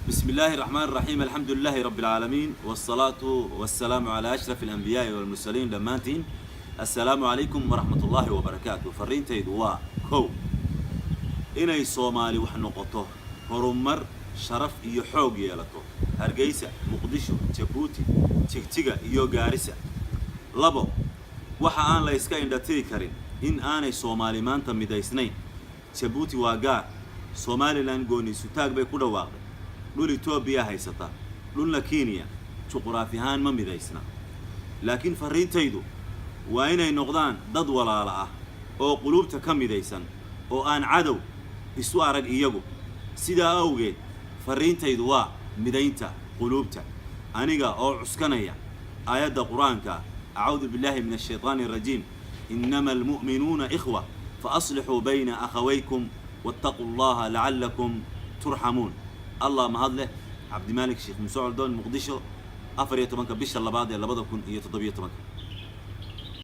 بسم الله الرحمن الرحيم، الحمد لله رب العالمين، والصلاة والسلام على أشرف الأنبياء والمرسلين. Dhammaantiin السلام عليكم ورحمة الله وبركاته. Fariintaydu waa kow: inay Soomaali wax noqoto, horumar, sharaf iyo xoog yeelato, Hargeysa, Muqdisho, Jabuuti, Jigjiga iyo Gaarisa. Labo, waxa aan la iska indhatiri karin in aanay Soomaali maanta midaysnayn. Jabuuti waa gaar, Somaliland gooni isutaag bay ku dhawaaqday, dhul Etoobiya haysata, dhulna Kenya. Juqraafi ahaan ma midaysna, laakiin farriintaydu waa inay noqdaan dad walaala ah oo quluubta ka midaysan oo aan cadow isu arag iyagu. Sidaa awgeed farriintaydu waa midaynta quluubta, aniga oo cuskanaya aayadda Qur-aanka: أعوذ بالله من الشيطان الرجيم، إنما المؤمنون إخوة فأصلحوا بين أخويكم واتقوا الله لعلكم ترحمون. Allah mahad leh. Cabdimaalik Sheekh Muuse Coldoon, Muqdisho, 14-ka bisha labaad ee 2017-ka.